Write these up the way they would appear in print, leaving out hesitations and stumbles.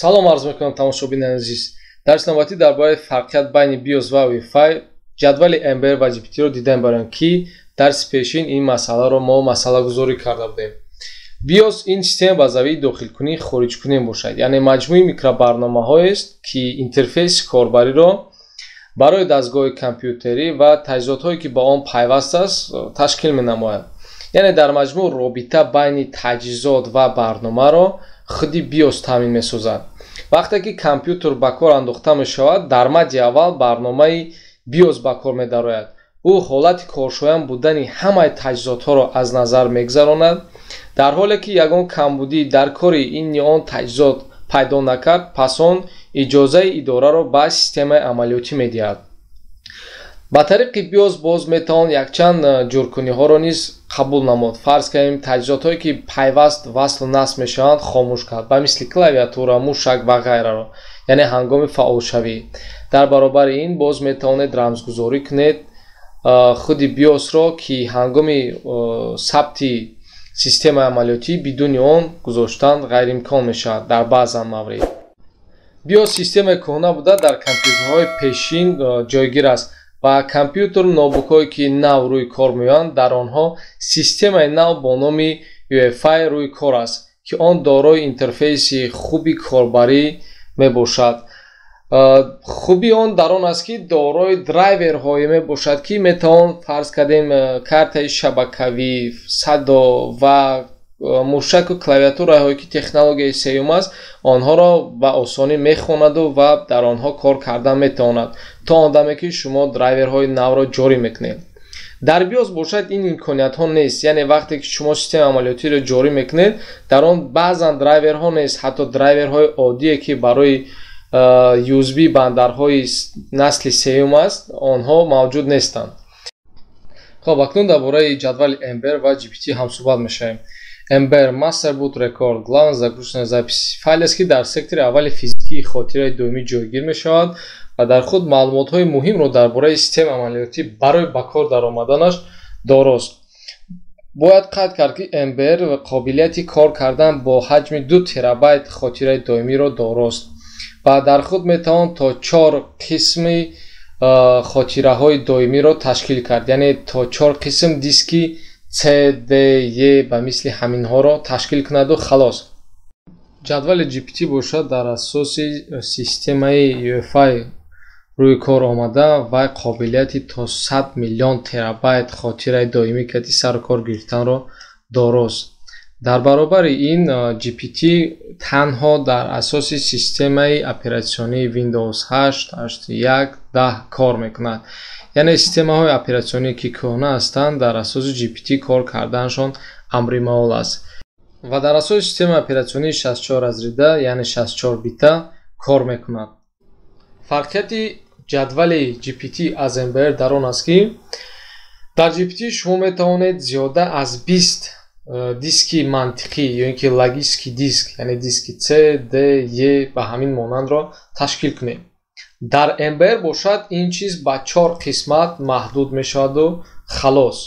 Салом арз мекунам, тамошобинони азиз. Дарси навбатӣ дар бораи фарқият байни BIOS ва UEFI, ҷадвали MBR ва GPT-ро дидаем, бароям ки дарси пешин ин масъаларо мо масъалагузорӣ карда будем. BIOS ин системаи базавии дохилкунӣ, хориҷкунӣ мебошад, яъне маҷмӯи микробарномаҳоест, ки интерфейси корбариро барои дастгоҳи компютерӣ ва таҷҳизотҳое, ки ба он пайваст аст, ташкил менамояд. Яъне дар маҷмӯъ робита байни таҷҳизот ва барномаро худи BIOS таъмин месозад. Вақте ки компютер ба кор андохта мешавад, дар мадди аввал барномаи BIOS ба кор медарояд. Ӯ ҳолати коршоям будани ҳамаи таҷҳизотҳоро аз назар мегузаронад. Дар ҳоле ки ягон камбудӣ дар кори ин ё он таҷҳизот пайдо накард, пас он иҷозаи идораро ба системаи амалиётӣ медиҳад. Ба тариқи BIOS боз метавон якчанд ҷуркуниҳоро низ қабул намуд. Фарз кунем, таҷҳизотҳое, ки пайваст васлу насб мешаванд, хомӯш кард, ба мисли клавиатура, мушак ва ғайраро, яъне ҳангоми фаъолшавӣ. Дар баробари ин боз метавонед рамзгузорӣ кунед худи BIOS-ро, ки ҳангоми сабти системаи амалиётӣ бидуни он гузоштан ғайриимкон мешавад дар баъзан маврид. BIOS системаи кӯҳна буда, дар компютерҳои пешин ҷойгир аст ва компютер ноутбукҳое, ки нав рӯи кор меоянд, дар онҳо системаи нав бо номи UEFI рӯи кор аст, ки он дорои интерфейси хуби корбарӣ мебошад. Хубии он дар он аст, ки дорои драйверҳое мебошад, ки метавон, фарз кардем, картаи шабакавӣ, садо ва мушаку клавиатураҳое, ки технологияи сеюм аст, онҳоро ба осонӣ мехонаду ва дар онҳо кор кардан метавонад, то он даме ки шумо драйверҳои навро ҷорӣ мекунед. Дар BIOS бошад, ин имкониятҳо нест. Яъне вақте ки шумо системаи амалиётиро ҷорӣ мекунед, дар он баъзан драйверҳо нест, ҳатто драйверҳои оддие, ки барои USB бандарҳои насли сеюм аст, онҳо мавҷуд нестанд. Хоб, акнун дар бораи ҷадвали MBR ва GPT ҳамсӯҳбат мешавем. MBR, Master Boot Record, главная загрузочная запись, файлест, ки дар сектори аввали физикии хотираи доимӣ ҷойгир мешавад ва дар худ маълумотҳои муҳимро дар бораи системаи амалиётӣ барои ба кор даромаданаш дорост. Бояд қайд кард, ки MBR қобилияти кор кардан бо ҳаҷми 2 терабайт хотираи доимиро дорост ва дар худ метавон то чор қисми хотираҳои доимиро ташкил кард, яъне то чор қисм диски C, D, E ба мисли ҳаминҳоро ташкил кунаду халос. Ҷадвали GPT бошад, дар асоси системаи UEFI рӯи кор омада ва қобилияти то 100 миллион терабайт хотираи доимӣ кати сару кор гирифтанро дорост. Дар баробари ин GPT танҳо дар асоси системаи оператсионии Windows 8, 8.1, 10 кор мекунад. Яъне системаҳои оператсионие, ки кӯҳна ҳастанд, дар асоси GPT кор карданашон амри маол аст ва дар асоси системаи оператсионии 64 разряда, яъне 64 бита кор мекунад. Фарқияти ҷадвали GPT аз MBR дар он аст, ки дар GPT шумо метавонед зиёда аз 20 диски мантиқӣ ё ин ки логический диск, яъне диски C, D, E ба ҳамин монандро ташкил кунед. Дар MBR бошад, ин чиз ба чор қисмат маҳдуд мешаваду халос.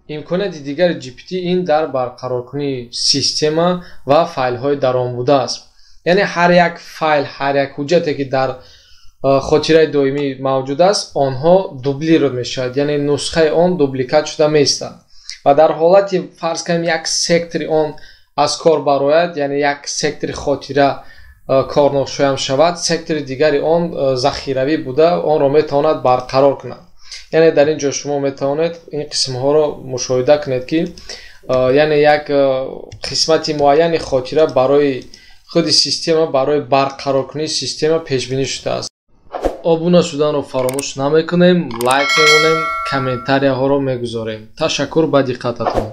Имконияти дигари GPT ин дар барқароркунии система ва файлҳои дар он буда аст. Яъне ҳар як файл, ҳар як ҳуҷҷате, ки дар хотираи доимӣ мавҷуд аст, онҳо дублировать мешавад, яъне нусхаи он дубликат шуда меистад ва дар ҳолати, фарз кунем, як сектори он аз кор барояд, яъне як сектори хотира корношоям шавад, сектори дигари он захиравӣ буда, онро метавонад барқарор кунад. Яъне дар ин ҷо шумо метавонед ин қисмҳоро мушоҳида кунед, ки яъне як қисмати муайяни хотира барои худи система, барои барқароркунии система пешбинӣ шудааст. Обуна шуданро фаромӯш намекунем, лайк мемонем, комментарияҳоро мегузорем. Ташаккур ба диққататон.